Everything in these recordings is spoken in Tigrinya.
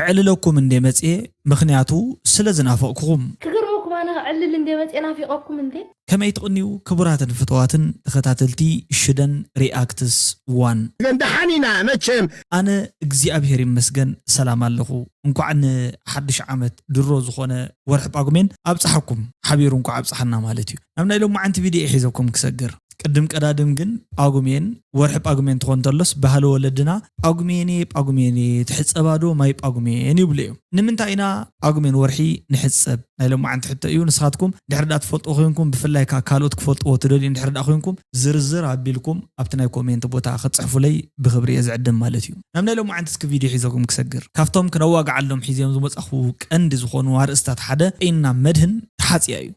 ዕልለኩም እንደ መጽኤ ምኽንያቱ ስለ ዝናፈቕኩኹም። ክገርመኩም ኣነ ክዕልል እንደ መጽኤ ናፊቐኩም እንዴ። ከመይ ትቕንዩ ክቡራትን ፍትዋትን ተኸታተልቲ ሽደን ሪኣክትስ ዋን? ግን ደሓን ኢና መቸም። ኣነ እግዚኣብሔር ይመስገን ሰላም ኣለኹ። እንኳዕ ንሓድሽ ዓመት ድሮ ዝኾነ ወርሒ ጳጉሜን ኣብፀሓኩም። ሓቢሩ እንኳዕ ኣብፀሓና ማለት እዩ። ናብ ናይ ሎማዓንቲ ቪድዮ ሒዘኩም ክሰግር ቅድም ቀዳድም ግን ጳጉሜን ወርሒ ጳጉሜን ትኾን ተሎስ ባህሊ ወለድና ጳጉሜኔ ጳጉሜኔ ትሕፀባዶ ማይ ጳጉሜን ይብሉ እዮም። ንምንታይ ኢና ጳጉሜን ወርሒ ንሕፀብ? ናይ ሎማዓንቲ ሕቶ እዩ። ንስኻትኩም ድሕሪ ዳ ትፈልጡ ኮይንኩም ብፍላይ ከዓ ካልኦት ክፈልጥዎ ትደልዩ እንድሕር ዳ ኮይንኩም ዝርዝር ኣቢልኩም ኣብቲ ናይ ኮሜንት ቦታ ክትፅሕፉለይ ብክብሪ እየ ዝዕድም ማለት እዩ። ናብ ናይ ሎማዓንቲ እስኪ ቪድዮ ሒዘኩም ክሰግር። ካብቶም ክነዋግዓሎም ሒዝዮም ዝመፃኹ ቀንዲ ዝኾኑ ኣርእስታት ሓደ ጤና መድህን ተሓፅያ እዩ።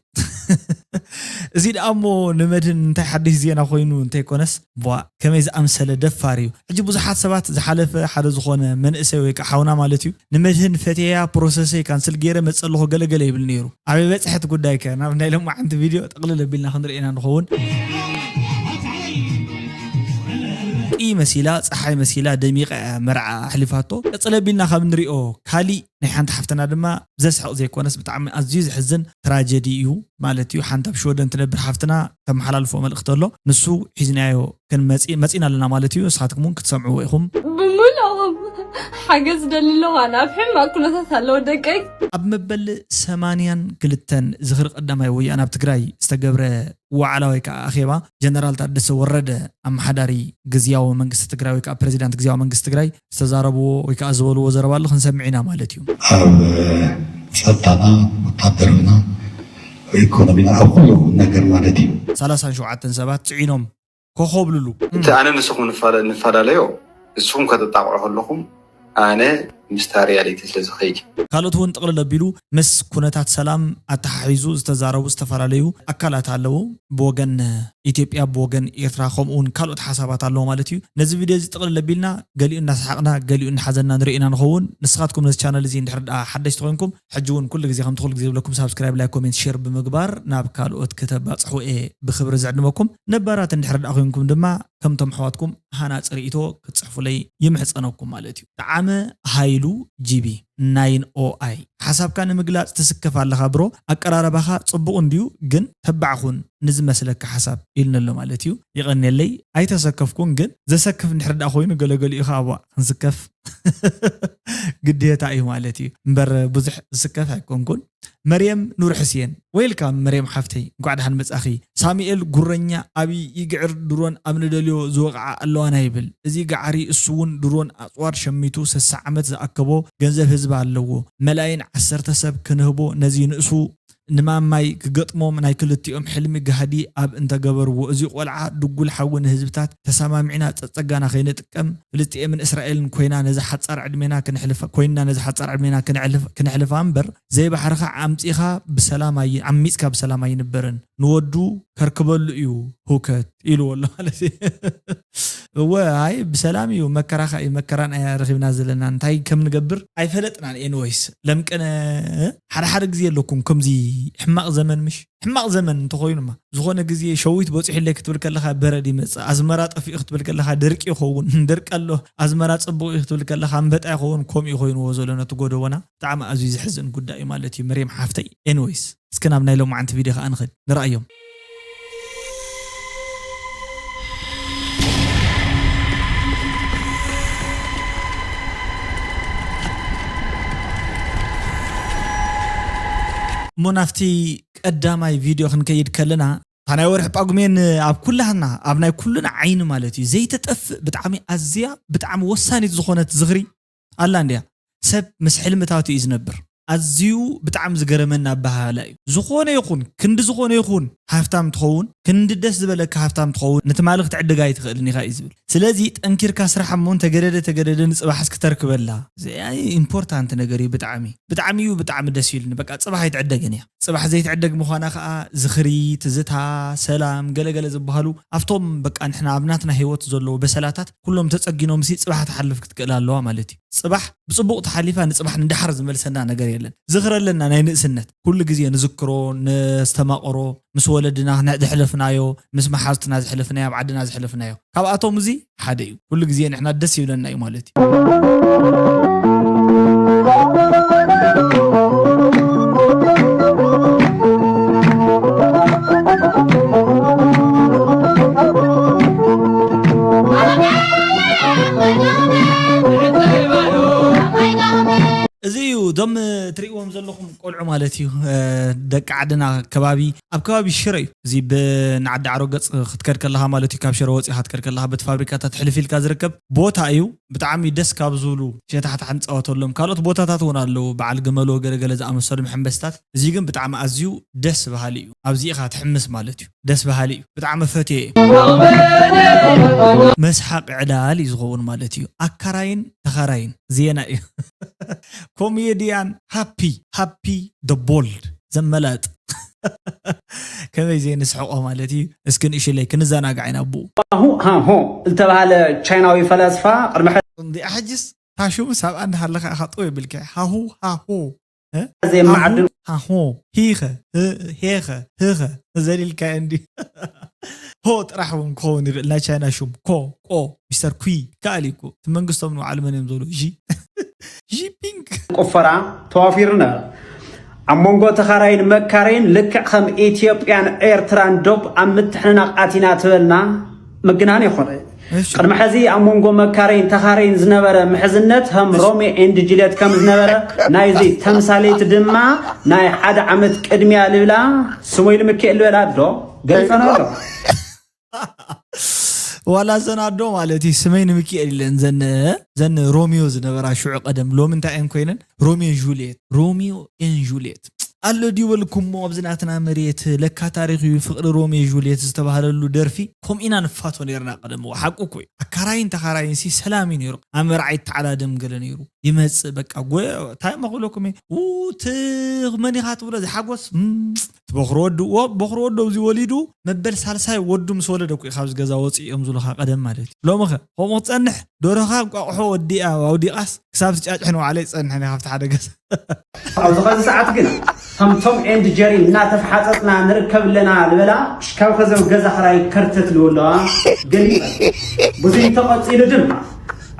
እዚ ደኣ እሞ ንመድህን እንታይ ሓድሽ ዜና ኮይኑ እንተይኮነስ ቧ ከመይ ዝኣምሰለ ደፋር እዩ። ሕጂ ብዙሓት ሰባት ዝሓለፈ ሓደ ዝኾነ መንእሰይ ወይ ከዓ ሓውና ማለት እዩ ንመድህን ፈቴያ ፕሮሰሰይ ካንስል ገይረ መፀ ኣለኹ ገለገለ ይብል ነይሩ። ኣበይ በፅሐት ጉዳይ ከ ናብ ናይ ሎማዓንቲ ቪድዮ ጠቕልል ኣቢልና ክንርኢ ኢና ንኸውን። ኢ መሲላ ፀሓይ መሲላ ደሚቐ መርዓ ኣሕሊፋቶ። ቀፅል ኣቢልና ካብ ንሪኦ ካሊእ ናይ ሓንቲ ሓፍትና ድማ ዘስሕቕ ዘይኮነስ ብጣዕሚ ኣዝዩ ዘሕዝን ትራጀዲ እዩ ማለት እዩ። ሓንቲ ኣብ ሽወደን ትነብር ሓፍትና ተመሓላልፎ መልእኽቲ ኣሎ፣ ንሱ ሒዝናዮ ክንመፂ መፂና ኣለና ማለት እዩ። ንስኻትኩም እውን ክትሰምዕዎ ኢኹም። ብምልኦም ሓገዝ ደሊ ኣለዋ ናብ ሕማቅ ኩነታት ኣለዎ ደቀይ። ኣብ መበል ሰማንያን ክልተን ዝኽሪ ቀዳማይ ወያነ ኣብ ትግራይ ዝተገብረ ዋዕላ ወይ ከዓ ኣኼባ ጀነራል ታደሰ ወረደ ኣመሓዳሪ ግዝያዊ መንግስቲ ትግራይ ወይ ከዓ ፕሬዚዳንት ግዝያዊ መንግስቲ ትግራይ ዝተዛረብዎ ወይ ከዓ ዝበልዎ ዘረባ ኣሎ ክንሰምዕ ኢና ማለት እዩ። ኣብ ጸጥታና፣ ወታደራዊና፣ ኢኮኖሚና ኣብ ኩሉ ነገር ማለት እዩ። ሰላሳን ሸውዓተን ሰባት ፅዒኖም ኮኾብልሉ እቲ ኣነ ንስኹም ንፋለ- ንፈላለዮ ንስኹም ከተጣቕዑ ከለኹም ኣነ ምስታ ሪያሊቲ ስለ ዝኸይድ እዩ። ካልኦት እውን ጥቕልል ኣቢሉ ምስ ኩነታት ሰላም ኣተሓሒዙ ዝተዛረቡ ዝተፈላለዩ ኣካላት ኣለዉ። ብወገን ኢትዮጵያ ብወገን ኤርትራ ከምኡ እውን ካልኦት ሓሳባት ኣለዎ ማለት እዩ። ነዚ ቪድዮ እዚ ጥቕልል ኣቢልና ገሊኡ እናሰሓቕና ገሊኡ እናሓዘና ንርኢ ኢና ንኸውን። ንስኻትኩም ነዚ ቻነል እዚ እንድሕር ደኣ ሓደሽቲ ኮይንኩም ሕጂ እውን ኩሉ ግዜ ከምቲ ኩሉ ግዜ ዝብለኩም ሳብስክራይብ፣ ላይክ፣ ኮሜንት፣ ሼር ብምግባር ናብ ካልኦት ክተባፅሑ እየ ብክብሪ ዝዕድመኩም። ነባራት እንድሕር ደኣ ኮይንኩም ድማ ከምቶም ኣሕዋትኩም ሃናፂ ርእይቶ ክትፅሕፉለይ ይምሕፀነኩም ማለት እዩ። ጠዓመ ሃይሉ ጂቢ ናይን ኦ ኣይ ሓሳብካ ንምግላፅ ትስከፍ ኣለኻ ብሮ። ኣቀራረባኻ ፅቡቕ እንድዩ ግን ተባዕ ኩን ንዝመስለካ ሓሳብ ኢልኒ ኣሎ ማለት እዩ። ይቐንየለይ። ኣይተሰከፍኩን ግን ዘሰክፍ እንድሕር ደኣ ኮይኑ ገለገሊኡ ከዓ ቧ ክንስከፍ ግዴታ እዩ ማለት እዩ። እምበር ብዙሕ ዝስከፍ ኣይኮንኩን። መርየም ኑር ሕስየን ዌልካም መርየም ሓፍተይ እንኳዕ ደሓን መጻኺ። ሳሙኤል ጉረኛ ኣብይ ይግዕር ድሮን ኣብ ንደልዮ ዝወቕዓ ኣለዋና ይብል። እዚ ገዓሪ እሱ እውን ድሮን ኣጽዋር ሸሚቱ ሰሳ ዓመት ዝኣከቦ ገንዘብ ህዝቢ ኣለዎ። መላይን ዓሰርተ ሰብ ክንህቦ ነዚ ንእሱ ንማማይ ክገጥሞም ናይ ክልቲኦም ሕልሚ ጋህዲ ኣብ እንተገበርዎ እዚ ቆልዓ ድጉል ሓዊ ንህዝብታት ተሰማሚዕና ጸጸጋና ከይንጥቀም ፍልስጤምን እስራኤልን ኮይና ነዚ ሓጻር ዕድሜና ክንሕልፋ ኮይንና ነዚ ሓጻር ዕድሜና ክንሕልፋ እምበር ዘይባሕርኻ ዓምጺኻ ብሰላም ኣይ ዓሚጽካ ብሰላም ኣይንበርን ንወዱ ከርክበሉ እዩ ሁከት ኢልዎ ኣሎ ማለት እዩ። እወ ኣይ ብሰላም እዩ መከራኻ እዩ መከራን ኣያ ረኺብና ዘለና እንታይ ከም ንገብር ኣይፈለጥናን። ኤንወይስ ለምቀነ ሓደ ሓደ ግዜ ኣለኩም ከምዚ ሕማቕ ዘመን ምሽ ሕማቕ ዘመን እንተኾይኑማ ዝኾነ ግዜ ሸዊት በፂሑለይ ክትብል ከለኻ በረድ ይመፅእ ኣዝመራ ጠፊኡ ክትብል ከለኻ ደርቂ ይኸውን ደርቂ ኣሎ ኣዝመራ ፅቡቕ እዩ ክትብል ከለኻ ኣንበጣ ይኸውን ከምኡ ይኾይንዎ ዘሎ ነቲ ጎደቦና ብጣዕሚ ኣዝዩ ዘሕዝን ጉዳይ እዩ ማለት እዩ መርየም ሓፍተይ። ኤንወይስ እስኪ ናብ ናይ ሎማዓንቲ ቪድዮ ከዓ ንኽድ ንርኣዮም። እሞ ናብቲ ቀዳማይ ቪድዮ ክንከይድ ከለና እታ ናይ ወርሒ ጳጉሜን ኣብ ኩላህና ኣብ ናይ ኩሉና ዓይኒ ማለት እዩ ዘይተጠፍእ ብጣዕሚ ኣዝያ ብጣዕሚ ወሳኒት ዝኾነት ዝኽሪ ኣላ እንድያ። ሰብ ምስ ሕልምታቱ እዩ ዝነብር። ኣዝዩ ብጣዕሚ ዝገረመኒ ኣበሃህላ እዩ። ዝኾነ ይኹን ክንዲ ዝኾነ ይኹን ሃፍታም ትኸውን ክንዲ ደስ ዝበለካ ሃፍታም ትኸውን ንትማሊ ክትዕድጋ ኣይትኽእልን ኢኻ እዩ ዝብል። ስለዚ ጠንኪርካ ስራሕ እሞ እንተገደደ ተገደደ ንፅባሕስ ክተርክበላ እዚኣ ኢምፖርታንት ነገር እዩ። ብጣዕሚ ብጣዕሚ እዩ ብጣዕሚ ደስ ኢሉኒ። በቃ ፅባሕ ኣይትዕደግን እያ። ፅባሕ ዘይትዕደግ ምዃና ከዓ ዝኽሪ፣ ትዝታ፣ ሰላም ገለገለ ዝበሃሉ ኣብቶም በቃ ንሕና ኣብ ናትና ህይወት ዘለዉ በሰላታት ኩሎም ተፀጊኖምሲ ፅባሕ ትሓልፍ ክትክእል ኣለዋ ማለት እዩ። ፅባሕ ብፅቡቕ ተሓሊፋ ንፅባሕ ንድሓር ዝመልሰና ነገር የለን። ዝኽሪ ኣለና ናይ ንእስነት ኩሉ ግዜ ንዝክሮ ነስተማቕሮ ምስ ወለድና ዘሕለፍናዮ ምስ መሓዝትና ዘሕለፍናዮ ኣብ ዓድና ዘሕለፍናዮ ካብኣቶም እዚ ሓደ እዩ። ኩሉ ግዜ ንሕና ደስ ይብለና እዩ ማለት እዩ። እዞም ትርእዎም ዘለኹም ቆልዑ ማለት እዩ። ደቂ ዓድና ከባቢ ኣብ ከባቢ ሽረ እዩ። እዚ ብናዓዲ ዓሮ ገፅ ክትከድ ከለኻ ማለት እዩ፣ ካብ ሽረ ወፂኻ ክትከድ ከለኻ በቲ ፋብሪካታት ሕልፍ ኢልካ ዝርከብ ቦታ እዩ። ብጣዕሚ ደስ ካብ ዝብሉ ሸታሕታሕ ንፃወተሎም። ካልኦት ቦታታት እውን ኣለዉ፣ በዓል ገመሎ ገለገለ ዝኣመሰሉ መሐንበስታት። እዚ ግን ብጣዕሚ ኣዝዩ ደስ በሃሊ እዩ። ኣብዚ ኢኻ ትሕምስ ማለት እዩ። ደስ በሃሊ እዩ። ብጣዕሚ ፈትየ እየ። መስሓቂ ዕላል እዩ ዝኸውን ማለት እዩ። ኣካራይን ተኻራይን ዜና እዩ። ኮሜድያን ሃፒ ሃፒ ደ ቦልድ ዘመላጥ ከመይ ዘይንስሕቆ ማለት እዩ። እስኪ ንእሽለይ ክንዘናጋዕ ኢና ብኡ። ሃሁ ሃሆ ዝተባህለ ቻይናዊ ፈላስፋ ቅድሚ ሕዚ እንዲኣ ሕጅስ ታሹም ሳብኣ እንዳሃለካ ኢኻ ጠው የብልካ። ሃሁ ሃሁ ዘየመዓድን ሃሁ ሂኸ ህ- ሄኸ ህኸ ዘሊልካ እንዲ ሆ ጥራሕ እውን ክኸውን ይኽእል። ናይ ቻይና ሹም ኮ ቆ ሚስተር ኩ ይከኣል እዩ እኮ። እቲ መንግስቶም ንባዕሉ መን እዮም ዝብሉ? ዢ ዢፒንግ ቁፈራ ተዋፊሩ ነበረ። ኣብ መንጎ ተኻራይን መካረይን ልክዕ ከም ኢትዮጵያን ኤርትራን ዶብ ኣብ ምትሕንናቕ ኣቲና ትበልና ምግናን ይኾነ። እሺ። ቅድሚ ሕዚ ኣብ መንጎ መካረይን ተኻረይን ዝነበረ ምሕዝነት ከም ሮሜ ኤንድ ጁልየት ከም ዝነበረ ናይዚ ተምሳሌት ድማ ናይ ሓደ ዓመት ቅድሚያ ልብላ ስሞይ ልምክኤል ልበላ ዶ ገሊጸና ኣሎ። ዋላ ዘን ኣዶ ማለት እዩ ስመይ ንምክኤል ኢለን ዘን ዘን ሮሚዮ ዝነበራ ሽዑ ቀደም ሎሚ እንታይ እየን ኮይነን ሮሚዮ ን ጁልየት ሮሚዮ ን ጁልየት ኣሎ ድዩ በልኩሞ ኣብዚ ናትና መሬት ለካ ታሪኽ እዩ ፍቕሪ ሮሚዮ ን ጁልየት ዝተባህለሉ ደርፊ ከምኡ ኢና ንፋቶ ነርና ቀደም እዋ ሓቁ እኮ እዩ ኣካራይን ተኻራይን ሲ ሰላም እዩ ነይሩ ኣብ መርዓ ይተዓዳደም ገለ ነይሩ ይመጽእ በቃ ጎ እንታይ እሞ ክብለኩም እየ ው ትኽ መን ኢኻ ትብሎ ዝሓጎስ እም፣ እቲ በኽሪ ወዲ ዎ በኽሪ ወዲ ኣብዚ ወሊዱ መበል ሳልሳይ ወዱ ምስ ወለደ እኮ እዩ ካብዚ ገዛ ወፅእ እዮም ዝብሉኻ ቀደም ማለት እዩ ሎሚ ኸ ከምኡ ክትፀንሕ ደሮኻ እንቋቑሖ ወዲኣ ኣውዲቓስ ክሳብ ትጫጭሕ ንባዕለይ ዝፀንሐን እየ ካብቲ ሓደ ገዛ ኣብዚ ኸዚ ሰዓት ግን ከም ቶም ኤንድ ጀሪ እናተፈሓፀፅና ንርከብ ኣለና ዝበላ ካብ ከዘብ ገዛ ኸራይ ከርተት ልወለዋ ገሊፀ ብዙይ ተቐፂሉ ድማ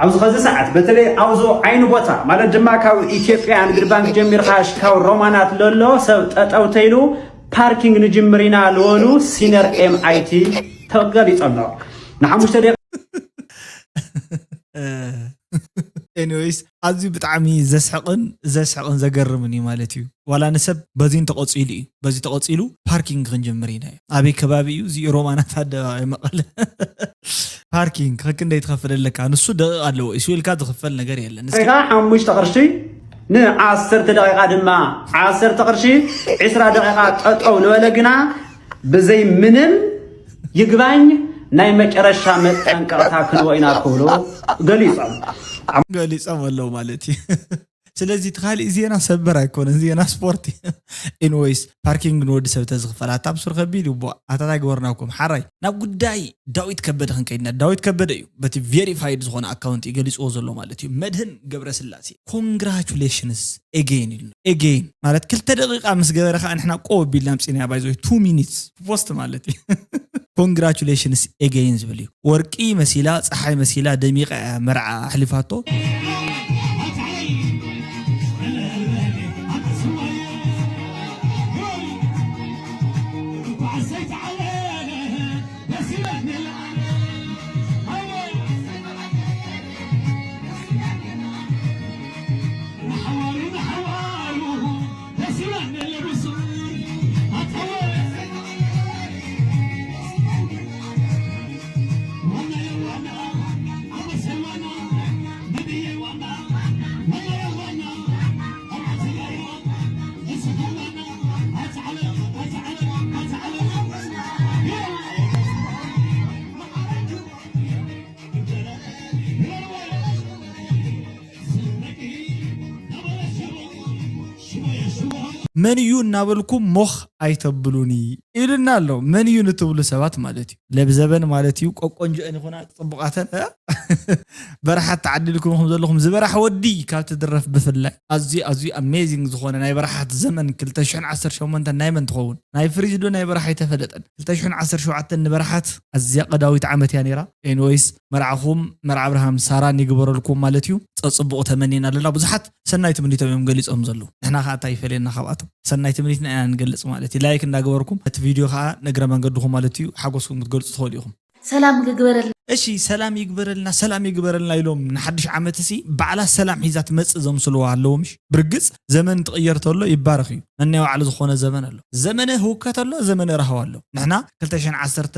ኣብዚ ኸዚ ሰዓት በተለይ ኣብዞ ዓይኒ ቦታ ማለት ድማ ካብ ኢትዮጵያ ንግድ ባንክ ጀሚርካ ሽካው ሮማናት ለሎ ሰብ ጠጠው ተይሉ ፓርኪንግ ንጅምር ኢና ልወሉ ሲነር ኤምኣይቲ ተገሊፆ ኣሎ ንሓሙሽተ ደቂቃ ኤኒዌይስ ኣዝዩ ብጣዕሚ ዘስሕቕን ዘስሕቕን ዘገርምን እዩ ማለት እዩ ዋላ ንሰብ በዚ እንተቐፂሉ እዩ በዚ ተቐፂሉ ፓርኪንግ ክንጀምር ኢና እዩ ኣበይ ከባቢ እዩ እዚ ሮማናት ኣደባባይ መቐለ ፓርኪንግ ከክንደይ ትኸፍል ኣለካ ንሱ ደቂቕ ኣለዎ ኢሱ ኢልካ ዝኽፈል ነገር የለን እስኪ ደቂቃ ሓሙሽተ ቅርሺ ንዓሰርተ ደቂቃ ድማ ዓሰርተ ቅርሺ ዕስራ ደቂቃ ጠጠው ልበለ ግና ብዘይ ምንም ይግባኝ ናይ መጨረሻ መጠንቀቕታ ክንወ ኢና ክብሉ ገሊፆም ገሊፆም ኣለዉ ማለት እዩ ስለዚ እቲ ካሊእ ዜና ሰበር ኣይኮነን ዜና ስፖርት ኢንወይስ ፓርኪንግ ንወዲ ሰብ ተዝኽፈል ኣታ ብሱር ከቢድ እዩ ቦ ኣታታይ ግበርናኩም ሓራይ ናብ ጉዳይ ዳዊት ከበደ ክንከይድና ዳዊት ከበደ እዩ በቲ ቬሪፋይድ ዝኾነ ኣካውንት እዩ ገሊፅዎ ዘሎ ማለት እዩ መድህን ገብረስላሴ ኮንግራቹሌሽንስ ኤጌን ኢሉ ኤጌን ማለት ክልተ ደቂቃ ምስ ገበረ ከዓ ንሕና ቆ ቢልና ምፅና ባይዞ ቱ ሚኒትስ ፖስት ማለት እዩ ኮንግራቹሌሽንስ ኤጌን ዝብል እዩ ወርቂ መሲላ ፀሓይ መሲላ ደሚቃ እያ መርዓ ኣሕሊፋቶ መን እዩ እናበልኩም ሞኽ ኣይተብሉኒ ኢልና ኣሎ መን እዩ ንትብሉ ሰባት ማለት እዩ ለብዘበን ማለት እዩ ቆቆንጆአን ይኹና ፅቡቃተን በረሓት ተዓዲልኩም ከም ዘለኹም ዝበራሕ ወዲ ካብ ትድረፍ ብፍላይ ኣዝዩ ኣዝዩ ኣሜዚንግ ዝኾነ ናይ በረሓት ዘመን ክልተ ሽሕን ዓሰርተ ሸሞንተን ናይ መን ትኸውን ናይ ፍሪጅ ዶ ናይ በረሓ ኣይተፈለጠን ክልተ ሽሕን ዓሰርተ ሸውዓተን ንበረሓት ኣዝያ ቀዳዊት ዓመት እያ ነይራ ኤንወይስ መርዓኹም መርዓ ኣብርሃም ሳራን ይግበረልኩም ማለት እዩ ፀፅቡቕ ተመኒና ኣለና ብዙሓት ሰናይ ትምኒቶም እዮም ገሊፆም ዘለዉ ንሕና ከዓ እንታይ ይፈልየና ካብኣቶም ሰናይ ትምኒትና ኢና ንገልፅ ማለት እዩ ላይክ እንዳገበርኩም እቲ ቪድዮ ከዓ ንእግረ መንገድኹም ማለት እዩ ሓጎስኩም ክትገልፁ ትኽእሉ ኢኹም ሰላም ግግበረልና እሺ ሰላም ይግበረልና፣ ሰላም ይግበረልና ኢሎም ንሓድሽ ዓመት ሲ ባዕላ ሰላም ሒዛ ትመጽእ ዘምስልዋ ኣለዎም። እሺ ብርግጽ ዘመን ትቕየር ተሎ ይባረኽ እዩ። ነናይ ባዕሉ ዝኾነ ዘመን ኣሎ። ዘመነ ህውከት ኣሎ፣ ዘመነ ራህዋ ኣሎ። ንሕና ክልተ ሽሕን ዓሰርተ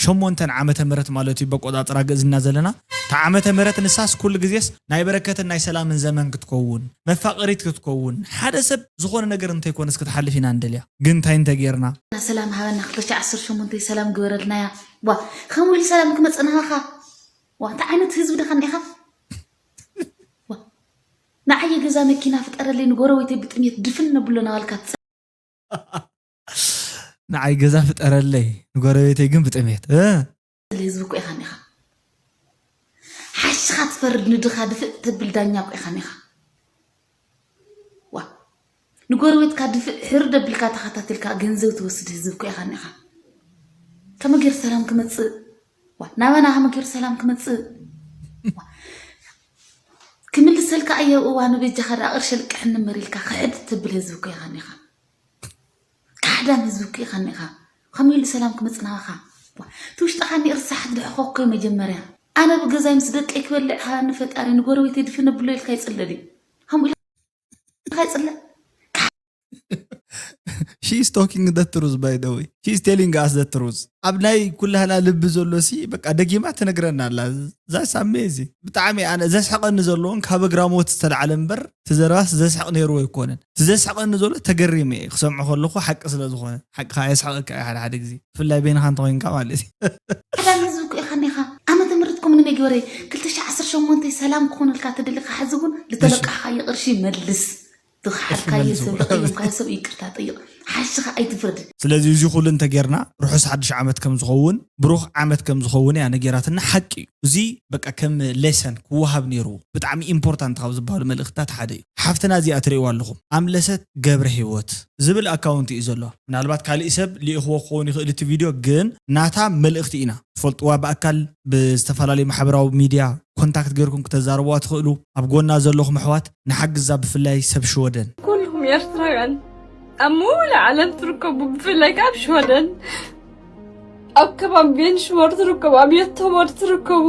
ሸሞንተን ዓመተ ምህረት ማለት እዩ በቆጻጽራ ግእዝና ዘለና። እታ ዓመተ ምህረት ንሳስ ኩሉ ግዜስ ናይ በረከትን ናይ ሰላምን ዘመን ክትከውን፣ መፋቀሪት ክትከውን፣ ሓደ ሰብ ዝኾነ ነገር እንተይኮነስ ክትሓልፍ ኢና እንደልያ። ግን እንታይ እንተጌርና? ሰላም ሃበና፣ ክልተ ሽሕን ዓሰርተ ሸሞንተ ሰላም ግበረልናያ። ዋ፣ ከምኡ ኢሉ ሰላም ክመጽእ ናባኻ? ዋ፣ እንታይ ዓይነት ህዝቢ ደኻ እንዲኻ? ዋ፣ ንዓየ ገዛ መኪና ፍጠረለይ፣ ንጎረቤተይ ብጥሜት ድፍን ነብሎ ናባልካ ትጸ- ንዓይ ገዛ ፍጠረለይ፣ ንጎረቤተይ ግን ብጥሜት። እ? ህዝቢ እኮ ኢኻ እኒኻ። ሓሽኻ ትፈርድ፣ ንድኻ ድፍእ ተብል ዳኛ እኮ ኢኻ እኒኻ። ዋ፣ ንጎረቤትካ ድፍእ ሕርድ ኣቢልካ ተኸታቲልካ ገንዘብ ትወስድ ህዝቢ እኮ ኢኻ እኒኻ። ከመይ ገይሩ ሰላም ክመጽእ? ዋ፣ ናባና ከመይ ገይሩ ሰላም ክመጽእ? ዋ፣ ክምልሰልካ ኣየ እዋኑ በጃኻ ደኣ ቅርሺ ልቅሕኒ እምበር ኢልካ ክሕድ ትብል ህዝቢ እኮ ኢኻ እኒኻ። ካሕዳም ህዝቢ እኮ ኢኻ እኒኻ። ከመይ ኢሉ ሰላም ክመጽእ ናባኻ? ዋ፣ እቲ ውሽጥኻ እኒ ርሳሓት ድሕኾ እኮ እዩ መጀመርያ። ኣነ ብገዛይ ምስ ደቀይ ክበልዕ ሃኒ ፈጣሪ፣ ንጎረቤተይ ድፍን ኣብሎ ኢልካ ይጽለ ድዩ? ከምኡ ኢልካ ይጽለ? She is talking the truth, by the way. She is telling us the truth. ኣብ ናይ ኩላህና ልቢ ዘሎ ሲ በቃ ደጊማ ትነግረና ኣላ። That's amazing. ብጣዕሚ ኣነ ዘስሕቐኒ ዘለዎን ካብ ኣግራሞት ዝተላዕለ እምበር እቲ ዘረባስ ዘስሕቕ ነይርዎ ኣይኮነን። እቲ ዘስሕቐኒ ዘሎ ተገሪመ እየ ክሰምዖ ከለኹ ሓቂ ስለ ዝኾነ። ሓቂ ከዓ የስሕቐካ እዩ ሓደ ሓደ ግዜ ብፍላይ በይንኻ እንተኾይንካ ማለት እዩ። ቀዳም ህዝቢ እኮ ኢኻ እኒኻ። ዓመተ ምህረት ኮም ንመጊበረ ክልተ ሽሕ ዓሰርተ ሸሞንተ ሰላም ክኾነልካ ተደሊኻ ሕዚ እውን ልተለቃሕካዮ ቅርሺ መልስ። ዝኸሓድካዮ ሰብ ልቕየምካዮ ሰብ ይቅርታ ጠይቕ። ሓሽኻ ኣይትፍረድ። ስለዚ እዚ ኩሉ እንተጌርና ርሑስ ሓድሽ ዓመት ከም ዝኸውን ብሩኽ ዓመት ከም ዝኸውን እያ ነጌራትና። ሓቂ እዩ። እዚ በቃ ከም ሌሰን ክወሃብ ነይርዎ። ብጣዕሚ ኢምፖርታንት ካብ ዝበሃሉ መልእኽትታት ሓደ እዩ። ሓፍትና እዚኣ ትርእይዋ ኣለኹም፣ ኣምለሰት ገብረ ህይወት ዝብል ኣካውንት እዩ ዘሎ። ምናልባት ካሊእ ሰብ ልኢኽዎ ክኸውን ይኽእል እቲ ቪድዮ፣ ግን ናታ መልእኽቲ ኢና ትፈልጥዋ። ብኣካል ብዝተፈላለዩ ማሕበራዊ ሚድያ ኮንታክት ገይርኩም ክተዛርብዋ ትኽእሉ። ኣብ ጎና ዘለኹም ኣሕዋት ንሓግዛ፣ ብፍላይ ሰብ ሽወደን። ኩልኹም ኤርትራውያን ኣብ ሙሉእ ዓለም ትርከቡ፣ ብፍላይ ከኣ ኣብ ሽወደን ኣብ ከባቢ ቬንሽቦር ትርከቡ፣ ኣብ የቶቦር ትርከቡ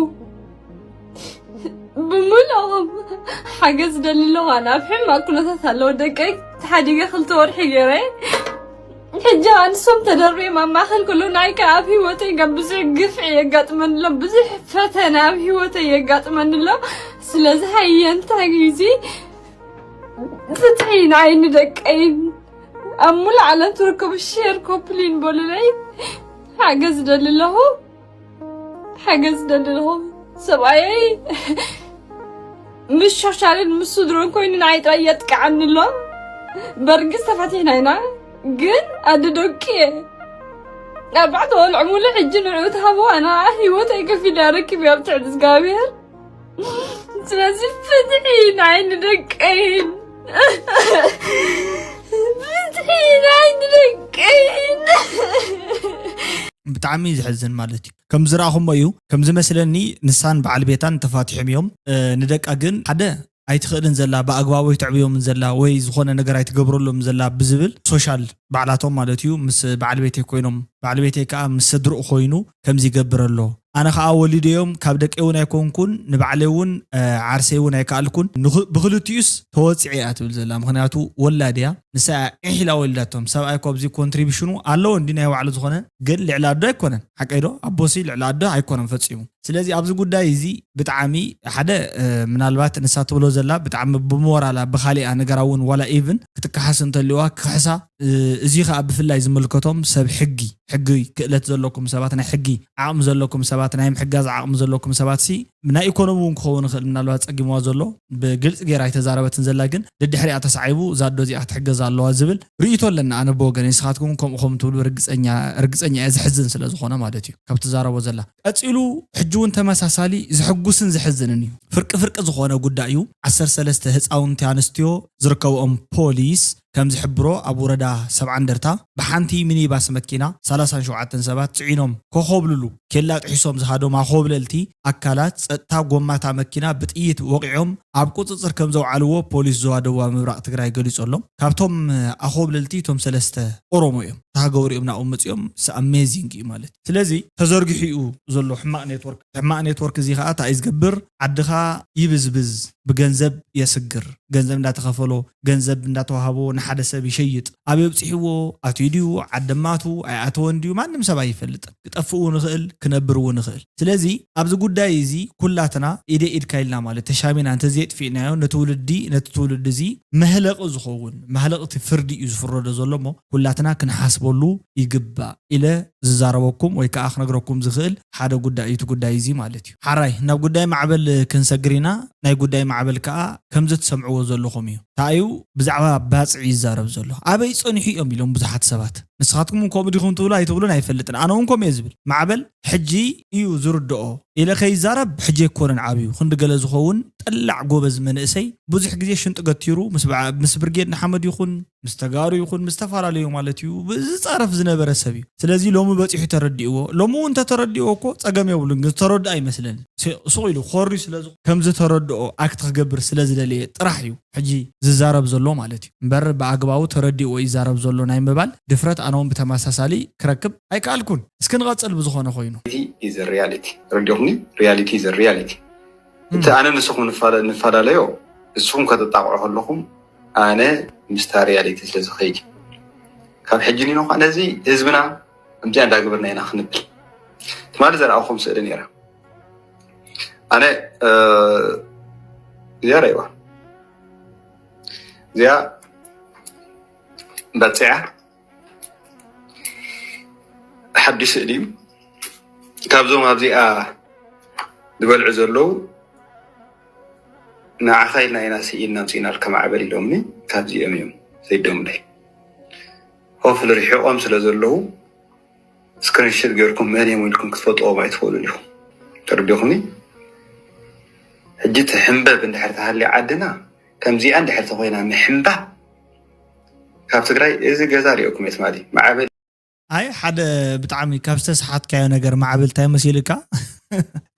ብምልኦም ሓገዝ ደሊ ኣለኹ። ኣነ ኣብ ሕማቕ ኩነታት ኣለኹ። ደቀይ ተሓዲገ ክልተ ወርሒ ገይረ። ሕጂ ከኣ ንሶም ተደርብዮም ኣብ ማእከል ከለዉ ንዓይ ከኣ ኣብ ህይወተይ ከኣ ብዙሕ ግፍዒ የጋጥመኒ ኣሎ። ብዙሕ ፈተነ ኣብ ህይወተይ የጋጥመኒ ኣሎ። ስለዚ ሃየ እንታይ እዩ እዚ ፍትሒ ንዓይ ንደቀይን ኣብ ሙሉእ ዓለም ትርከቡ ሼር ኮፕሊን በሉለይ። ሓገዝ ደሊ ኣለኹ። ሓገዝ ደሊ ኣለኹ። ሰብኣየይ ምስ ሾሻልን ምስ ስድሮን ኮይኑ ንዓይ ጥራይ የጥቅዓኒ ኣሎ። በርግጽ ተፋቲሕና ኢና፣ ግን ኣደ ደቂ እየ። ኣርባዕተ ቆልዑ ሙሉእ ሕጂ ንዕኡ ትሃብዋ፣ ንዓ ህይወተይ ከፊለ ኣረኪበ ኣብ ትሕቲ እግዚኣብሔር። ስለዚ ፍትሒ ንዓይ ንደቀይን፣ ፍትሒ ንዓይ ንደቀይን። ብጣዕሚ እዩ ዘሕዝን ማለት እዩ። ከም ዝረኣኹሞ እዩ፣ ከም ዝመስለኒ ንሳን በዓል ቤታን ተፋቲሖም እዮም። እ፣ ንደቃ ግን ሓደ ኣይትኽእልን ዘላ፣ ብኣግባቡ ኣይተዕብዮምን ዘላ ወይ ዝኾነ ነገር ኣይትገብረሎምን ዘላ ብዝብል ሶሻል ባዕላቶም ማለት እዩ ምስ በዓል ቤተይ ኮይኖም፣ በዓል ቤተይ ከዓ ምስ ስድርኡ ኮይኑ ከምዚ ይገብር ኣሎ። ኣነ ከዓ ወሊደዮም ካብ ደቀይ እውን ኣይኮንኩን፣ ንባዕለይ እውን፣ እ፣ ዓርሰይ እውን ኣይከኣልኩን። ንኽ-፣ ብክልቲኡስ ተወፂዐ እያ ትብል ዘላ። ምኽንያቱ ወላድ እያ፣ ንሳ እያ ዒሕ ኢላ ወሊዳቶም። ሰብኣይ እኮ ኣብዚ ኮንትሪቢሽኑ ኣለዎ እንዲ ናይ ባዕሉ ዝኾነ፣ ግን ልዕሊ ኣዶ ኣይኮነን። ሓቀይ ዶ? ኣቦሲ ልዕሊ ኣዶ ኣይኮነን ፈጺሙ። ስለዚ ኣብዚ ጉዳይ እዚ ብጣዕሚ ሓደ፣ እ፣ ምናልባት ንሳ ትብሎ ዘላ ብጣዕሚ ብሞራላ ብኻሊኣ ነገራ እውን ዋላ ኢቭን ክትከሓስ እንተልዋ ክኽሕሳ፣ እ፣ እዚ ኸኣ ብፍላይ ዝምልከቶም ሰብ ሕጊ፣ ሕጊ ክእለት ዘለኩም ሰባት፣ ናይ ሕጊ ዓቕሚ ዘለኩም ሰባት፣ ናይ ምሕጋዝ ዓቕሚ ዘለኩም ሰባት ሲ ናይ ኢኮኖሚ እውን ክኸውን ይኽእል። ምናልባት ጸጊምዋ ዘሎ ብግልጺ ገይራ ኣይተዛረበትን ዘላ፣ ግን ደድሕሪኣ ተሳዒቡ እዛ ኣዶ እዚኣ ክትሕገዝ ኣለዋ ዝብል ርእይቶ ኣለና። ኣነ ብወገነይ፣ ንስኻትኩም ከምኡ ከም ትብሉ ርግጸኛ፣ ርግጸኛ እየ፣ ዘሕዝን ስለ ዝኾነ ማለት እዩ ካብ ትዛረቦ ዘላ። ቀጺሉ ሕጂ እውን ተመሳሳሊ ዘሕጉስን ዘሕዝንን እዩ። ፍርቂ ፍርቂ ዝኾነ ጉዳይ እዩ። ዓሰርተ ሰለስተ ህፃውንቲ ኣንስትዮ ዝርከብኦም ፖሊስ ከም ዝሕብሮ ኣብ ወረዳ ሰብዓ እንደርታ ብሓንቲ ሚኒባስ መኪና ሰላሳን ሸውዓተን ሰባት ጽዒኖም ከኾብልሉ ኬላ ጥሒሶም ዝሃደሙ ኣኾብለልቲ ኣካላት ጸጥታ ጎማታ መኪና ብጥይት ወቒዖም ኣብ ቁፅፅር ከም ዘውዓልዎ ፖሊስ ዞባ ደቡባዊ ምብራቕ ትግራይ ገሊፁ ኣሎ። ካብቶም ኣኾብለልቲ እቶም ሰለስተ ኦሮሞ እዮም። ተሃገሩ እዮም ናብኡ መፂኦም። ኣሜዚንግ እዩ ማለት እዩ። ስለዚ ተዘርጊሑ እዩ ዘሎ ሕማቕ ኔትወርክ። ሕማቕ ኔትወርክ እዚ ከዓ እንታይ እዩ ዝገብር? ዓድኻ ይብዝብዝ፣ ብገንዘብ የስግር። ገንዘብ እንዳተኸፈሎ፣ ገንዘብ እንዳተዋህቦ ንሓደ ሰብ ይሸይጥ። ኣበይ ኣብፂሕዎ? ኣትዩ ድዩ? ዓደማቱ ኣይኣተወን ድዩ? ማንም ሰብ ኣይፈልጥን። ክጠፍእ እውን ይኽእል፣ ክነብር እውን ይኽእል። ስለዚ ኣብዚ ጉዳይ እዚ ኩላትና ኢደ ኢድካ ኢልና ማለት ተሻሚና እንተዘየጥፊእናዮ፣ ነቲ ውልዲ ነቲ ትውልዲ እዚ መህለቒ ዝኸውን መህለቕቲ ፍርዲ እዩ ዝፍረዶ ዘሎ እሞ ኩላትና ክንሓስበሉ ይግባእ ኢለ ዝዛረበኩም ወይ ከዓ ክነግረኩም ዝኽእል ሓደ ጉዳይ እዩ እቲ ጉዳይ እዚ ማለት እዩ። ሓራይ ናብ ጉዳይ ማዕበል ክንሰግር ኢና። ናይ ጉዳይ ማዕበል ከዓ ከምዚ ትሰምዕዎ ዘለኹም እዩ። እንታይ እዩ ብዛዕባ ባፅዒ ይዛረብ ዘሎ? ኣበይ ፀኒሑ እዮም ኢሎም ብዙሓት ሰባት። ንስኻትኩም እውን ከምኡ ዲኹም ትብሉ ኣይትብሉን ኣይፈልጥን። ኣነ እውን ከምኡ እየ ዝብል። ማዕበል ሕጂ እዩ ዝርድኦ ኢለ ከይዛረብ ሕጂ ኣይኮነን ዓብዩ ክንዲ ገለ ዝኸውን ጠላዕ ጎበዝ መንእሰይ ብዙሕ ግዜ ሽንጡ ገቲሩ ምስ ብዓ- ምስ ብርጌድ ንሓመድ ይኹን ምስ ተጋሩ ይኹን ምስ ዝተፈላለዩ ማለት እዩ ዝፃረፍ ዝነበረ ሰብ እዩ። ስለዚ ሎሚ በፂሑ ተረዲእዎ። ሎሚ እውን እንተተረዲእዎ እኮ ፀገም የብሉን፣ ግን ዝተረድኦ ኣይመስለንን። ስ- ሱቕ ኢሉ ኮሪ ስለ ዝኾ- ከም ዝተረድኦ ኣክት ክገብር ስለ ዝደለየ ጥራሕ እዩ ሕጂ ዝዛረብ ዘሎ ማለት እዩ እምበር ብኣግባቡ ተረዲእዎ ይዛረብ ዘሎ ናይ ምባል ድፍረት ኣነ እውን ብተመሳሳሊ ክረክብ ኣይከኣልኩን። እስኪ ንቐፅል ብዝኾነ ኮይኑ። Reality is a reality። ረዲኹኒ? Reality is a reality። እቲ ኣነ ንስኹም ንፋለ- ንፈላለዮ ንስኹም ከተጣቕዑ ከለኹም ኣነ ምስታ ሪያሊቲ ስለ ዝኸይድ እዩ። ካብ ሕጂ ኒኖ ከዓ ነዚ ህዝብና ከምዚኣ እንዳገበርና ኢና ክንብል ትማሊ ዘርኣኹም ስእሊ ነይራ። ኣነ እዚኣ ረይዋ እዚኣ በፂዓ ሓዱሽ ስእሊ እዩ። ካብዞም ኣብዚኣ ዝበልዑ ዘለዉ ንዓኻ ኢልና ኢና ስኢልና ምፅኢናልካ ማዕበል ኢሎምኒ። ካብዚኦም እዮም ሰይዶምለይ። ሆፍሊ ርሒቖም ስለ ዘለዉ ስክሪንሽት ገይርኩም መን እዮም ኢልኩም ክትፈልጥዎም ኣይትኽእሉን ኢኹም። ተረዲኹምኒ? ሕጂ እቲ ሕንበብ እንድሕር ተሃልዩ ዓድና ከምዚኣ እንድሕር ተኾይና ምሕንባብ ካብ ትግራይ እዚ ገዛ ሪኦኩም እየ ትማሊ ማዕበል ኣይ ሓደ ብጣዕሚ ካብ ዝተሰሓትካዮ ነገር ማዕበል እንታይ መሲልካ?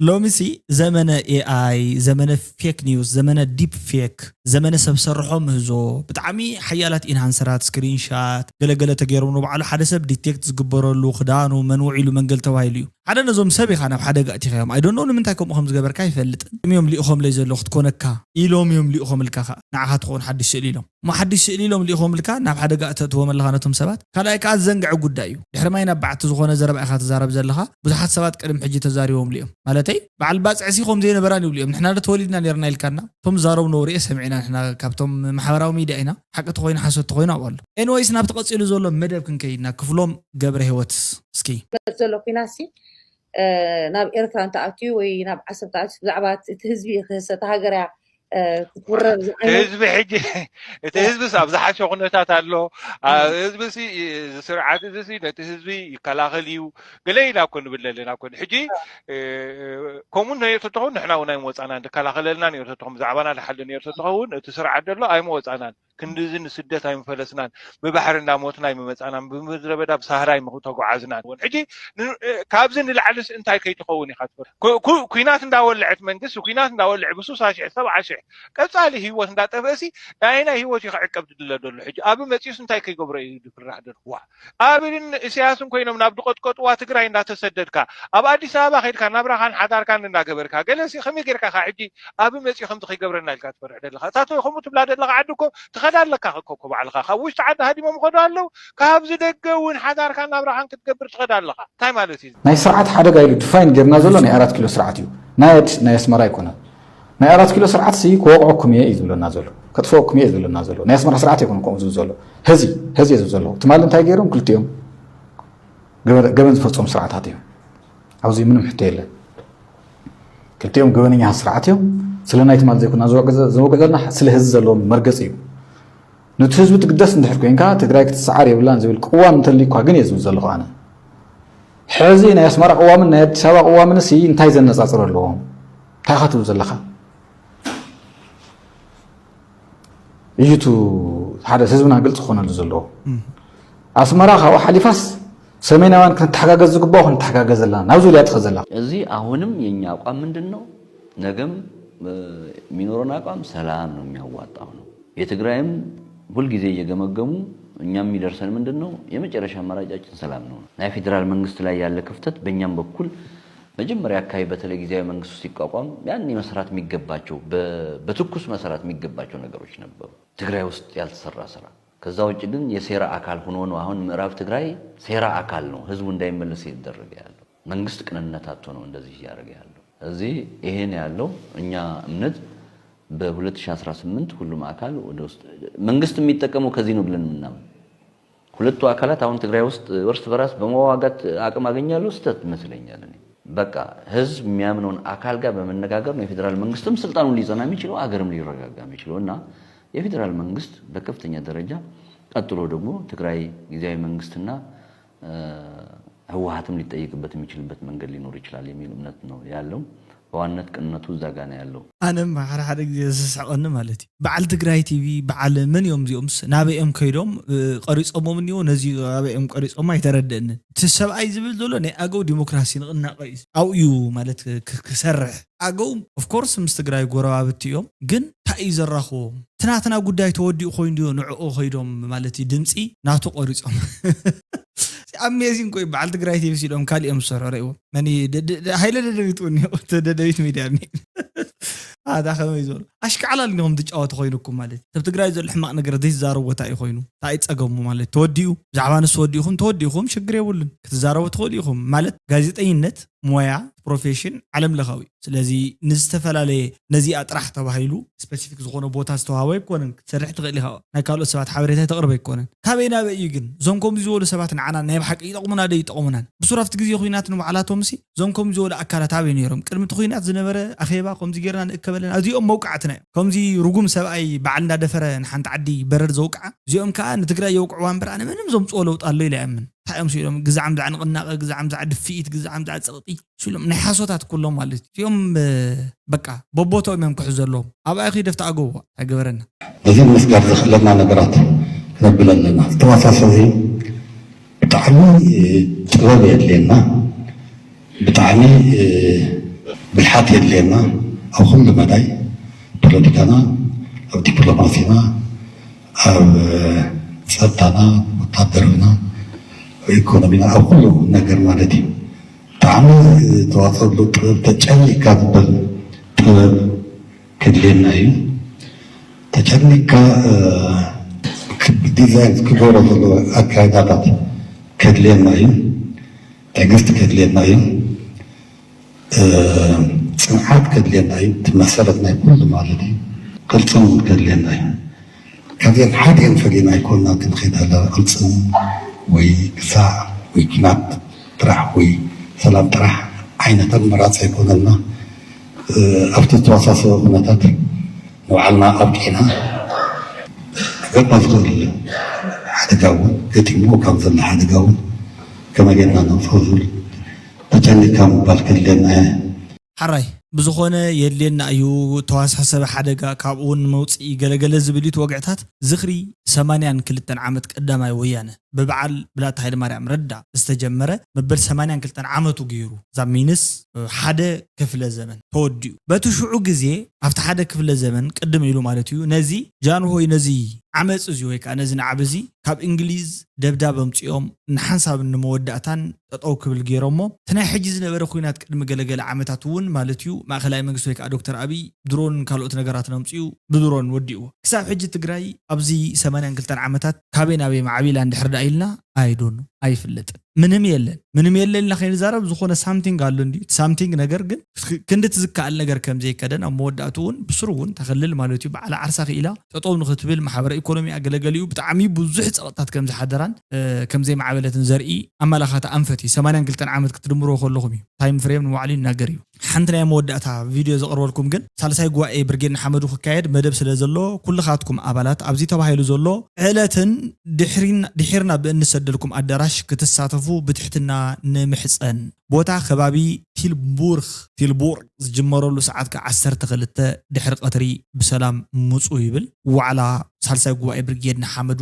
ሎሚሲ ዘመነ ኤኣይ፣ ዘመነ ፌክ ኒውስ፣ ዘመነ ዲፕ ፌክ፣ ዘመነ ሰብ ሰርሖ ምህዞ፣ ብጣዕሚ ሓያላት ኢንሃንሰራት፣ ስክሪንሻት፣ ገለገለ ተገይሮም ንባዕሉ ሓደ ሰብ ዲቴክት ዝግበረሉ ክዳኑ መን ውዒሉ መንገል ተባሂሉ እዩ። ሓደ ነዞም ሰብ ኢኻ ናብ ሓደጋ እቲኻዮም። ኣይዶኖ ንምንታይ ከምኡ ከም ዝገበርካ ኣይፈልጥን። እዮም ልኢኾምለይ ዘሎ ክትኮነካ ኢሎም እዮም ልኢኾምልካ ከዓ ንዓኻ ትኸውን ሓድሽ ስእሊ ኢሎም እሞ ሓድሽ ስእሊ ኢሎም ልኢኾምልካ ናብ ሓደጋ እተእትዎም ኣለኻ ነቶም ሰባት። ካልኣይ ከዓ ዘንግዐ ጉዳይ እዩ። ድሕሪ ማይ ናብ በዓቲ ዝኾነ ዘረባ ኢኻ ትዛረብ ዘለኻ። ብዙሓት ሰባት ቅድሚ ሕጂ ተዛሪቦምሉ እዮም። ማለተይ በዓል ባፅዕሲ ከም ዘይነበራን ይብሉ እዮም። ንሕና ዶ ተወሊድና ነርና ኢልካና? እቶም ዝዛረቡ ነበሩ እየ ሰሚዕና ንሕና ካብቶም ማሕበራዊ ሚድያ ኢና። ሓቂ ተኾይኑ ሓሶት ተኾይኑ ኣብኡ ኣሎ። ኤንወይስ ናብቲ ቀፂሉ ዘሎ መደብ ክንከይድና ክፍሎም ገብረ ህይወት እስኪ ዘሎ ኩናሲ ናብ ኤርትራ እንተኣትዩ ወይ ናብ ዓሰብ ተኣትዩ ብዛዕባ እቲ ህዝቢ ክህሰ እታ ሃገር እያ ክትውረር ዝዓይነት ህዝቢ ሕጂ እቲ ህዝብስ ኣብ ዝሓሸ ኩነታት ኣሎ። ህዝብሲ ስርዓት እዚሲ ነቲ ህዝቢ ይከላኸል እዩ ገለ ኢና እኮ ንብል ዘለና እኮ ሕጂ ከምኡ ነየተተኹ ንሕና እውን ኣይመወፃና ንከላኸለልና ነየተተኹም ብዛዕባና ዝሓሊ ነየተተኸውን እቲ ስርዓት ዘሎ ኣይመወፃናን ክንድዚ ንስደት ኣይምፈለስናን ብባሕሪ እንዳሞትና ኣይምመፃናን ብምድረ በዳ ብሳህራ ኣይምተጓዓዝናን እውን ሕጂ ካብዚ ንላዕልስ እንታይ ከይትኸውን ኢኻ ትፈር ኩናት እንዳወለዐት መንግስቲ ኩናት እንዳወለዐ ብሱሳ ሽሕ ሰብዓ ሽሕ ቀፃሊ ህይወት እንዳጠፍእሲ ናይናይ ህይወት እዩ ክዕቀብ ዝድለ ዘሎ ሕጂ ኣብ መፂኡስ እንታይ ከይገብረ እዩ ዝፍራሕ ዘሎ ዋ ኣብን እስያስን ኮይኖም ናብ ዝቀጥቀጥዋ ትግራይ እንዳተሰደድካ ኣብ ኣዲስ ኣበባ ከድካ ናብራኻን ሓዳርካን እንዳገበርካ ገለሲ ከመይ ጌርካ ካ ሕጂ ኣብ መፂኡ ከምዚ ከይገብረና ኢልካ ትፈርሕ ደለካ እታ ከምኡ ትብላ ደለካ ዓዲ እኮ ትኸዳ ኣለካ እኮ ባዕልካ ካብ ውሽጢ ዓዲ ሃዲሞም ይኸዱ ኣለዉ ካብዚ ደገ እውን ሓዳርካን ናብራኻን ክትገብር ትኸዳ ኣለካ እንታይ ማለት እዩ ናይ ስርዓት ሓደጋ ኢሉ ዲፋይን ጌርና ዘሎ ናይ ኣራት ኪሎ ስርዓት እዩ ናይ ኣዲስ ናይ ኣስመራ ኣይኮነን ናይ ኣራት ኪሎ ስርዓት ሲ ክወቕዐኩም እየ እዩ ዝብለና ዘሎ ከጥፈወኩም እየ ዝብለና ዘሎ ናይ ኣስመራ ስርዓት ኣይኮነ ከምኡ ዝብል ዘሎ ህዚ ህዚ ዝብል ዘሎ ትማሊ እንታይ ገይሮም ክልቲኦም ገበን ዝፈፀሙ ስርዓታት እዮም ኣብዚ ምንም ሕቶ የለን ክልቲኦም ገበነኛታት ስርዓት እዮም ስለ ናይ ትማሊ ዘይኮና ዝወቅዕ ዘለና ስለ ህዚ ዘለዎም መርገፂ እዩ ነቲ ህዝቢ ትግደስ እንድሕር ኮይንካ ትግራይ ክትሰዓር የብላን ዝብል ቅዋም እንተልዩ እኳ ግን እየ ዝብል ዘለኹ ኣነ ሕዚ ናይ ኣስመራ ቅዋምን ናይ ኣዲስ ኣበባ ቅዋምን ሲ እንታይ ዘነፃፅር ኣለዎም እንታይ ኢኻ ትብል ዘለኻ እዩ እቲ ሓደ ህዝብና ግልፂ ክኾነሉ ዘለዎ ኣስመራ ካብኡ ሓሊፋስ ሰሜናውያን ክንተሓጋገዝ ዝግባኦ ክንተሓጋገዝ ዘለና ናብ ዝብል እያ ትኸድ ዘላ እዚ አሁንም የኛ አቋም ምንድን ነው? ነገም የሚኖረን አቋም ሰላም ነው የሚያዋጣው ነው። የትግራይም ሁልጊዜ እየገመገሙ እኛም የሚደርሰን ምንድን ነው? የመጨረሻ አማራጫችን ሰላም ነው። ናይ ፌዴራል መንግስት ላይ ያለ ክፍተት በእኛም በኩል መጀመሪያ አካባቢ በተለይ ጊዜያዊ መንግስቱ ሲቋቋም ያን መስራት የሚገባቸው በትኩስ መስራት የሚገባቸው ነገሮች ነበሩ። ትግራይ ውስጥ ያልተሰራ ስራ። ከዛ ውጭ ግን የሴራ አካል ሆኖ ነው። አሁን ምዕራብ ትግራይ ሴራ አካል ነው፣ ህዝቡ እንዳይመለስ እየተደረገ ያለው። መንግስት ቅንነት አጥቶ ነው እንደዚህ እያደረገ ያለው። እዚህ ይሄን ያለው እኛ እምነት በ2018 ሁሉም አካል ወደ ውስጥ መንግስት የሚጠቀመው ከዚህ ነው ብለን የምናምን ሁለቱ አካላት አሁን ትግራይ ውስጥ እርስ በራስ በመዋጋት አቅም አገኛለሁ ስህተት ይመስለኛል። እኔ በቃ ህዝብ የሚያምነውን አካል ጋር በመነጋገር ነው የፌዴራል መንግስትም ስልጣኑን ሊጸና የሚችለው አገርም ሊረጋጋ የሚችለው እና የፌዴራል መንግስት በከፍተኛ ደረጃ ቀጥሎ ደግሞ ትግራይ ጊዜያዊ መንግስትና ህወሀትም ሊጠይቅበት የሚችልበት መንገድ ሊኖር ይችላል የሚል እምነት ነው ያለው። በዋነት ቅንነቱ እዛ ጋ ነው ያለው። ኣነም ሓደ ሓደ ግዜ ዝስሕቐኒ ማለት እዩ በዓል ትግራይ ቲቪ በዓል መን እዮም እዚኦምስ ናበይ እዮም ከይዶም ቀሪፆሞም እኒዎ ነዚ ናበይ እዮም ቀሪፆሞ ኣይተረደእንን እቲ ሰብኣይ ዝብል ዘሎ ናይ ኣገው ዲሞክራሲ ንቕናቐ እዩ ኣብኡ እዩ ማለት ክሰርሕ ኣገው ኦፍኮርስ ምስ ትግራይ ጎረባብቲ እዮም ግን እንታይ እዩ ዘራኽቦም እቲ ናትና ጉዳይ ተወዲኡ ኮይኑ ድዮ ንዕኡ ከይዶም ማለት እዩ ድምፂ ናቱ ቆሪፆም ኣሜዚንግ ኮይ በዓል ትግራይ ቲቪ ሲሎም ካሊኦም ዝሰርሑ ረእዎ መን ሃይለ ደደቢት እውን ደደቢት ሚድያ ኣታ ከመይ ዝበሉ ኣሽካዕላል እንዲኹም ትጫወቱ ኮይኑኩም ማለት ሰብ ትግራይ ዘሎ ሕማቕ ነገር ዘይትዛረቡ ቦታ እዩ ኮይኑ እንታይ ጸገሙ ማለት ተወዲኡ ብዛዕባ ንሱ ወዲኹም ተወዲኹም ሽግር የብሉን ክትዛረቡ ትኽእሉ ኢኹም ማለት ጋዜጠኝነት ሞያ ፕሮፌሽን ዓለም ለኻዊ ስለዚ ንዝተፈላለየ ነዚኣ ጥራሕ ተባሂሉ ስፐሲፊክ ዝኾነ ቦታ ዝተዋሃበ ኣይኮነን ክትሰርሕ ትኽእል ኢኻ ናይ ካልኦት ሰባት ሓበሬታ ተቕርብ ኣይኮነን ካበይ ናበይ እዩ ግን እዞም ከምዚ ዝበሉ ሰባት ንዓና ናይ ብሓቂ ይጠቕሙና ዶ ይጠቕሙናን ብሱር ኣብቲ ግዜ ኩናት ንባዕላቶም ሲ እዞም ከምዚ ዝበሉ ኣካላት ኣበይ ነይሮም ቅድሚ እቲ ኩናት ዝነበረ ኣኼባ ከምዚ ጌርና ንእከበለና እዚኦም መውቃዕትና እዮም ከምዚ ርጉም ሰብኣይ በዓል እንዳደፈረ ንሓንቲ ዓዲ በረድ ዘውቅዓ እዚኦም ከዓ ንትግራይ የውቅዕዋ እምበር ኣነ ምንም ዘምፅኦ ለውጢ ኣሎ ኢለ ኣምን እንታይ እዮም ስኢሎም ግዛዕ ምዛዕ ንቕናቐ ግዛዕ ምዛዕ ድፍኢት ግዛዕ ምዛዕ ፀቕጢ ስኢሎም ናይ ሓሶታት ኩሎም ማለት እዩ እዚኦም በቃ በቦታኦም እዮም ክሕዙ ዘለዎም ኣብኣ ኺደፍ ተኣገዎ ኣይገበረና ነዚ ምስጋር ዘኽእለና ነገራት ክነብል ኣለና ዝተዋሳሰ እዚ ብጣዕሚ ጥበብ የድልየና ብጣዕሚ ብልሓት የድልየና ኣብ ኩሉ መዳይ ፖለቲካና ኣብ ዲፕሎማሲና ኣብ ፀጥታና ወታደራዊና ኢኮኖሚና ኣብ ኩሉ ነገር ማለት እዩ ብጣዕሚ ዝተዋፀሉ ጥበብ ተጨኒካ ዝበል ጥበብ ከድልየና እዩ ተጨኒካ ዲዛይን ክገብሮ ዘለዎ ኣካይዳታት ከድልየና እዩ ትዕግስቲ ከድልየና እዩ ፅንዓት ከድልየና እዩ መሰረት ናይ ኩሉ ማለት እዩ ቅልፅም ከድልየና እዩ ካብዚኣን ሓዲአን ፈሊና ኣይኮና ክንኸይድ ኣለና ቅልፅም ወይ ግዛዕ ወይ ኩናት ጥራሕ ወይ ሰላም ጥራሕ ዓይነት ኣመራፂ ኣይኮነልና ኣብቲ ዝተወሳሰበ ኩነታት ንባዕልና ኣብቂዕና ክገባ ዝኽእል ሓደጋ እውን ገጢምዎ ካብ ዘሎ ሓደጋ እውን ከመይ ጌርና ነውፅኦ ዝብል ተጨኒቅካ ምባል ከድልየና እየ። ሓራይ ብዝኾነ የድልየና እዩ ተዋሳሰቢ ሓደጋ ካብኡ እውን መውፅኢ ገለገለ ዝብል እዩ እቲ ወግዕታት ዝኽሪ ሰማንያን ክልተን ዓመት ቀዳማይ ወያነ ብበዓል ብላታ ሃይለማርያም ረዳ ዝተጀመረ መበል ሰማንያን ክልተን ዓመቱ ገይሩ እዛ ሚንስ ሓደ ክፍለ ዘመን ተወዲኡ በቲ ሽዑ ግዜ ኣብቲ ሓደ ክፍለ ዘመን ቅድም ኢሉ ማለት እዩ ነዚ ጃንሆይ ነዚ ዓመፅ እዚ ወይ ከዓ ነዚ ናዕቢ እዚ ካብ እንግሊዝ ደብዳብ ኣምፂኦም ንሓንሳብ ንመወዳእታን ጠጠው ክብል ገይሮሞ እቲ ናይ ሕጂ ዝነበረ ኩናት ቅድሚ ገለገለ ዓመታት እውን ማለት እዩ ማእኸላይ መንግስቲ ወይ ከዓ ዶክተር ኣብይ ድሮን ካልኦት ነገራትን ኣምፅኡ ብድሮን ወዲእዎ ክሳብ ሕጂ ትግራይ ኣብዚ ሰማንያን ክልተን ዓመታት ካበይ ናበይ ማዕቢላ እንድሕር ዳ ኢልና ኣይዶኑ ኣይፍለጥን ምንም የለን ምንም የለን ኢልና ከይንዛረብ ዝኾነ ሳምቲንግ ኣሎ እንዲ ሳምቲንግ ነገር ግን ክንዲ ትዝከኣል ነገር ከም ዘይከደን ኣብ መወዳእቱ እውን ብስሩ እውን ተኸልል ማለት እዩ በዓል ዓርሳ ክኢላ ጠጠው ንክትብል ማሕበረ ኢኮኖሚ ኣገለገሊኡ ብጣዕሚ ብዙሕ ፀቕጥታት ከም ዝሓደራን ከም ዘይማዕበለትን ዘርኢ ኣመላኻቲ ኣንፈት እዩ ሰማንያን ክልተን ዓመት ክትድምርዎ ከለኹም እዩ ታይም ፍሬም ንባዕሉ ይናገር እዩ ሓንቲ ናይ መወዳእታ ቪድዮ ዘቕርበልኩም ግን ሳልሳይ ጉባኤ ብርጌድ ንሓመዱ ክካየድ መደብ ስለ ዘሎ ኩልኻትኩም ኣባላት ኣብዚ ተባሂሉ ዘሎ ዕለትን ድሒርና ብእንሰደልኩም ኣዳራሽ ክትሳተፉ ብትሕትና ንምሕፀን። ቦታ ከባቢ ቲልቡርክ ቲልቡርክ ዝጅመረሉ ሰዓት ከ ዓሰርተ ክልተ ድሕሪ ቀትሪ ብሰላም ምፁ ይብል። ዋዕላ ሳልሳይ ጉባኤ ብርጌድ ንሓመዱ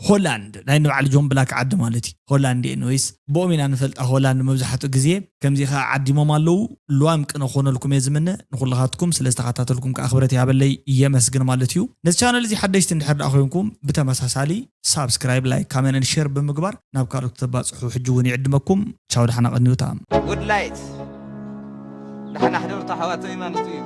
ሆላንድ ናይ ንባዕሊ ጆን ብላክ ዓዲ ማለት እዩ። ሆላንድ ኤንወይስ ብኦም ኢና ንፈልጣ። ሆላንድ መብዛሕትኡ ግዜ ከምዚ ከዓ ዓዲሞም ኣለዉ። ልዋም ቅነ ክኾነልኩም እየ ዝምነ። ንኩልኻትኩም ስለ ዝተኸታተልኩም ከዓ ክብረት ይሃበለይ እየመስግን ማለት እዩ። ነዚ ቻነል እዚ ሓደሽቲ እንድሕር ደኣ ኮይንኩም ብተመሳሳሊ ሳብስክራይብ፣ ላይክ፣ ካመንት ሸር ብምግባር ናብ ካልኦት ተባፅሑ ሕጂ እውን ይዕድመኩም። ቻው፣ ደሓና ቀንዩታ። Good light. ደሓና ሕደሩ ኣሕዋተይ ማለት እዩ።